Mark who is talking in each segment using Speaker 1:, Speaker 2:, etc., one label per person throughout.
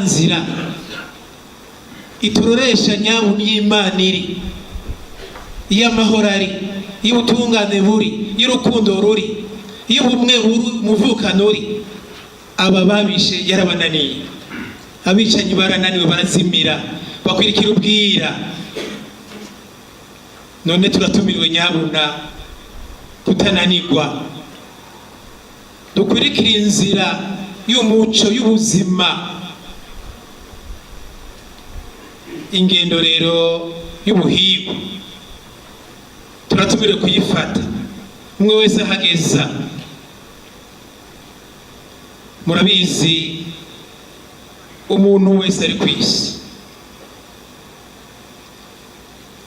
Speaker 1: nzira ituroresha nyabu y'Imana iri, iyo amahoro ari, iyo ubutungane buri, iyo urukundo ruri, iyo ubumwe buri, umuvukano uri. Aba babishe yarabananiye, abicanyi barananiwe, barazimira, bakwirikira ubwira. None turatumiriwe nyabuna kutananirwa, dukwirikira inzira y'umuco, y'ubuzima. Ingendo rero y'ubuhigo turatumiriwe kuyifata, umwe wese ahageza. Murabizi, umuntu wese ari ku isi,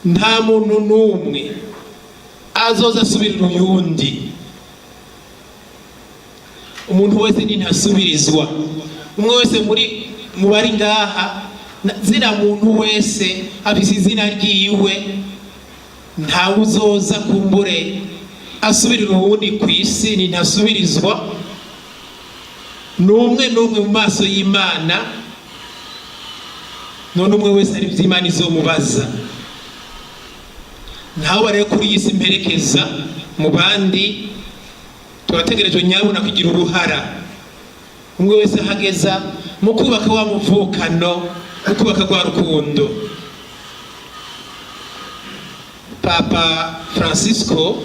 Speaker 1: nta muntu n'umwe azoza asubirira uyundi. Umuntu wese ni ntasubirizwa. Umwe wese muri mu bari ngaha, zina muntu wese afise izina ryiwe. Ntawe uzoza kumbure asubirira uwundi ku isi, ni ntasubirizwa. N'umwe n'umwe mu maso y'Imana. None umwe wese ari ivy'Imana izomubaza. Ntawe rero kuri iyi si mperekeza mu bandi. Turategerejwe nyabuna kugira uruhara, umwe wese ahageza, mu kubaka wa muvukano, mu kubaka rwa rukundo. Papa Francisco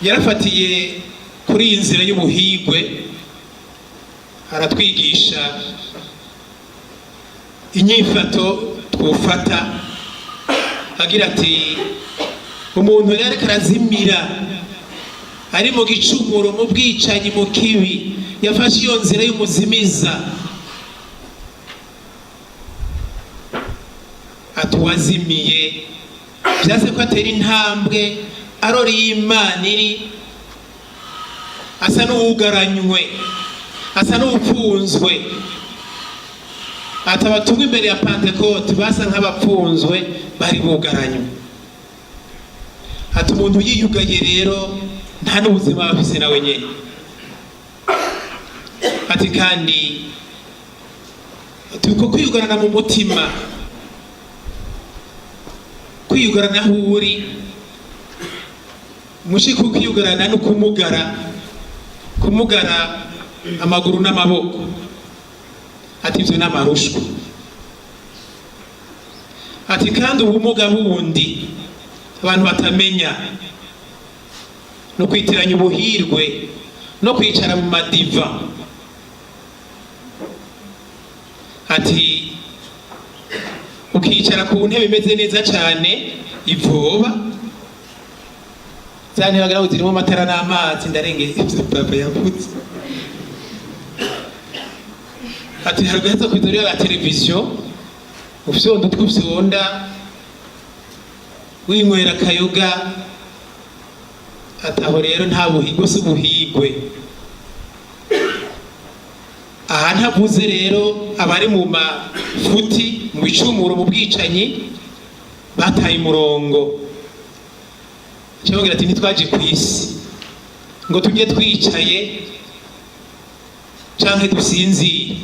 Speaker 1: yarafatiye kuri iyi nzira y'ubuhigwe, aratwigisha inyifato twufata, agira ati: umuntu rero ariko arazimira, ari mu gicumuro, mu bwicanyi, mu kibi, yafashe iyo nzira y'umuzimiza, ati uwazimiye vyase ko atera intambwe arora iyo Imana iri, asa n'uwugaranywe, asa n'uwupfunzwe. Ati abatumwa imbere ya Pantekote basa nk'abapfunzwe, bari bugaranywe. Ati umuntu yiyugaye rero nta n'ubuzima bafise nawe nyene. Ati kandi uko kwiyugarana mu mutima, kwiyugarana aho uri mushika, kwiyugarana no kumugara, kumugara amaguru n'amaboko, ati ivyo n'amarushwa. Ati kandi ubumuga bundi abantu batamenya no kwitiranya ubuhirwe no kwicara mu madiva. Ati ukicara ku ntebe imeze neza cyane, ivoba za ntebe wagira ngo zirimo amatara n'amazi. Ndarengeye ivyo papa yavuze. Ati hari guheza kwizorera la televiziyo, ufyonda utwo ufyonda, winywera akayoga. Ati aho rero nta buhigwe, si ubuhigwe. Aha ntavuze rero abari mu mafuti, mu bicumuro, mu bwicanyi, bataye umurongo. Cyababwira ati ntitwaje ku isi ngo tujye twicaye canke dusinzire.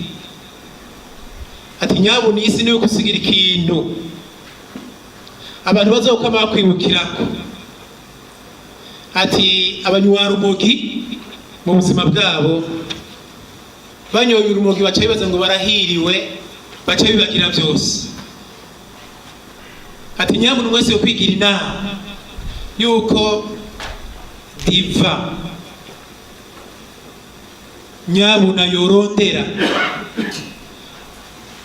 Speaker 1: Ati nyabuna iyi si niwe gusigira ikintu abantu bazokama bakwibukirako. Ati abanywarumogi mu buzima bwabo, banyoye urumogi baca bibaza ngo barahiriwe, baca bibagira byose. Ati nyabuna wese yo kwigira inama yuko diva nyabuna yorondera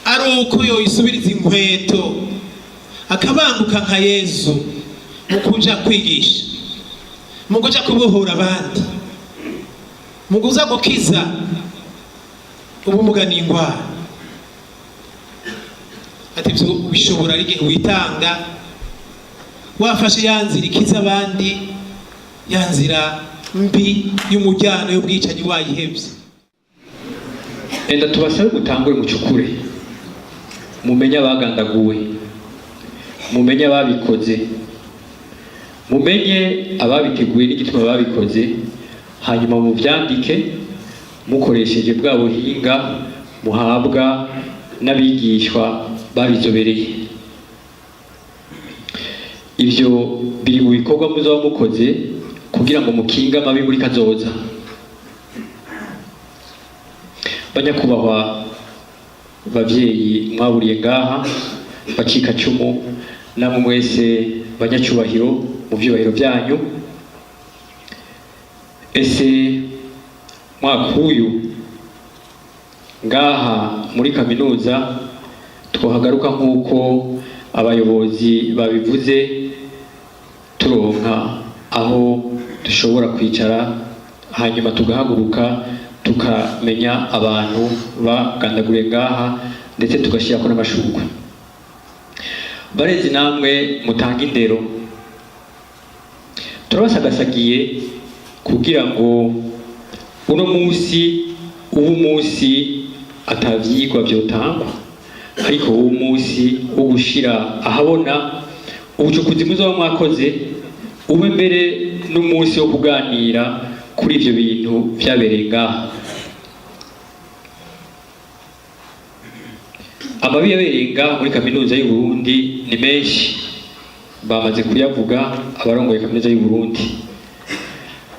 Speaker 1: ari uko yoyisubiriza inkweto, akabanguka nka Yezu mu kuja kwigisha, mu kuja kubohora abandi, mu kuza gukiza ubumuga n'indwara. Ati ivyo bishobora ari igihe witanga, wafashe ya nzira ikiza abandi, ya nzira mbi y'umujyano, y'ubwicanyi wayihevye.
Speaker 2: Enda tubasabe mutangure mucukure, mumenye abagandaguwe, mumenye ababikoze, mumenye ababiteguye n'igituma babikoze, hanyuma muvyandike. Mukoresheje bwa buhinga muhabwa n'abigishwa babizobereye. Ivyo biri mu bikorwa muzoba mukoze kugira ngo mukinge amabi muri kazoza. Banyakubahwa bavyeyi mwaburiye ngaha, bacikacumu, namwe mwese banyacubahiro mu vyubahiro vyanyu, ese mwaka uyu ngaha muri kaminuza twohagaruka nk'uko abayobozi babivuze, turonka aho dushobora kwicara, hanyuma tugahaguruka, tukamenya abantu bagandaguriye ngaha, ndetse tugashyirako n'amashurwe? Barezi namwe mutanga indero, turabasagasagiye kugira ngo uno munsi ube umunsi atavyigwa vyotangwa, ariko uwo munsi wo gushira ahabona ubucukuzi muzoba mwakoze, ube mbere n'umunsi wo kuganira kuri ivyo bintu vyabereye ngaha. Amabi yabereye ngaha muri Kaminuza y'u Burundi ni menshi, bamaze kuyavuga abarongoye Kaminuza y'u Burundi,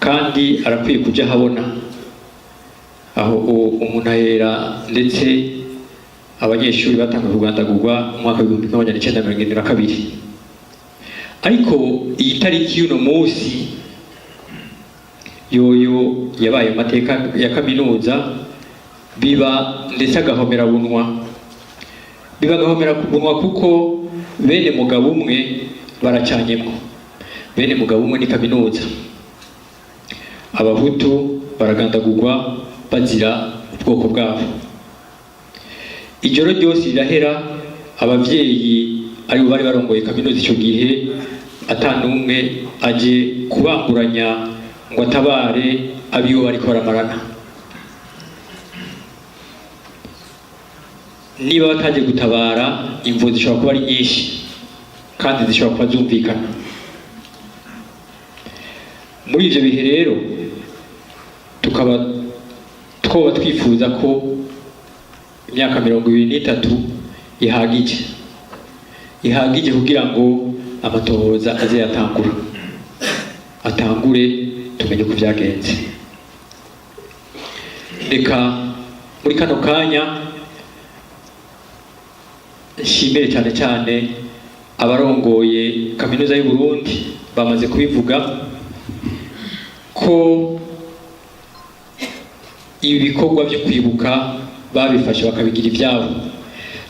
Speaker 2: kandi arakwiye kuja ahabona. Aho umuntu ahera ndetse abanyeshuri batanguye kugandagurwa mu mwaka w'1972, ariko iyi tariki y'uno munsi yoyo yabaye mu mateka ya kaminuza, biba ndetse agahomerabunwa, biba agahomerabunwa kuko bene mugabo umwe baracanyemwo. Bene mugabo umwe ni kaminuza. Abahutu baragandagurwa bazira ubwoko bwabo. Ijoro ryose rirahera, abavyeyi aribo bari barongoye kaminuza ico gihe, ata n'umwe aje kubanguranya ngo atabare abiwe bariko baramarana. Niba bataje gutabara, imvo zishobora kuba ari nyinshi kandi zishobora kuba zumvikana. Muri ivyo bihe rero tukaba twoba twifuza ko imyaka 23 ihagije kugira ngo amatohoza aze yatangura, atangure tumenye uko vyagenze. Reka muri kano kanya nshimire cyane cyane abarongoye Kaminuza y'u Burundi. Bamaze kubivuga ko ibi bikorwa byo kwibuka babifashe bakabigira ibyabo.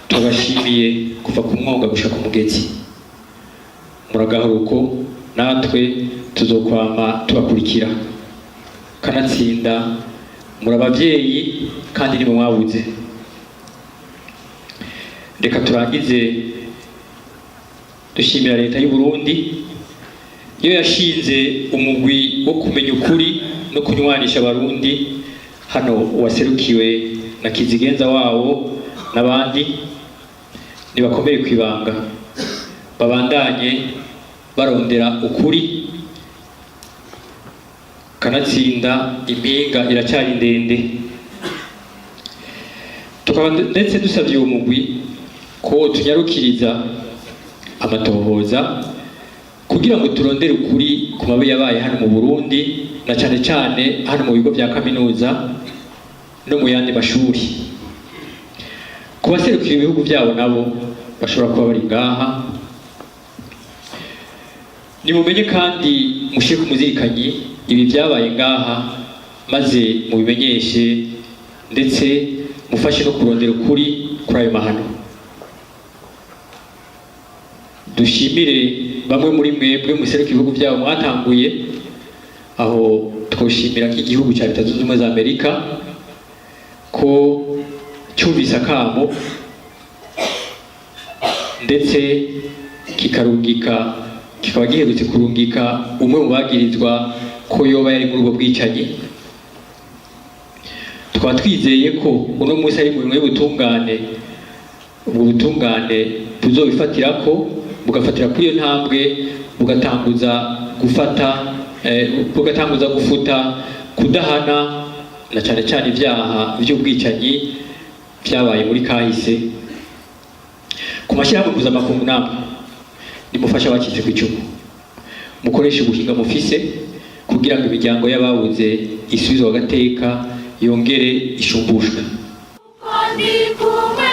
Speaker 2: Tubashimiye kuva ku mwonga gushika ku mugezi. Muragaharuko, natwe tuzokwama tubakurikira. Kanatsinda muri abavyeyi kandi ni mwabuze. Reka turangize dushimira Leta y'u Burundi iyo yashinze umugwi wo kumenya ukuri no kunywanisha Abarundi, hano waserukiwe na kizigenza wawo n'abandi. Nibakomere kwibanga, babandanye barondera ukuri. Kanatsinda impinga iracyari ndende. Tukaba ndetse dusabye uwo mugwi ko tunyarukiriza amatohoza kugira ngo turondere ukuri ku mabi yabaye hano mu Burundi, na cyane cyane hano mu bigo bya kaminuza no mu yandi mashuri. Ku baserukira ibihugu byabo nabo bashobora kuba bari ngaha, nimumenye kandi mushyire ku muzirikanyi ibi byabaye ngaha, maze mubimenyeshe, ndetse mufashe no kurondera ukuri kuri ayo mahano. Dushimire bamwe muri mwebwe museruka ibihugu byabo mwatanguye. Aho twoshimira nk'igihugu cya Leta Zunze Ubumwe za Amerika ko cyumvise akamo, ndetse kikarungika, kikaba giherutse kurungika umwe mu bagirizwa ko yoba yari muri ubwo bwicanyi. Tukaba twizeye ko uno munsi ari mu mirimo y'ubutungane, ubwo butungane buzobifatira ko bugafatira kuri iyo ntambwe, bugatanguza gufata, bugatanguza gufuta kudahana Na cyane cyane ibyaha by'ubwicanyi byabaye muri kahise. Ku mashyirahamwe mpuzamakungu, namwe nimufashe abacitse ku icumu, mukoreshe ubuhinga mufise kugira ngo imiryango y'ababuze isubizwe agateka, yongere ishumbushwe.
Speaker 3: Ndi kumwe.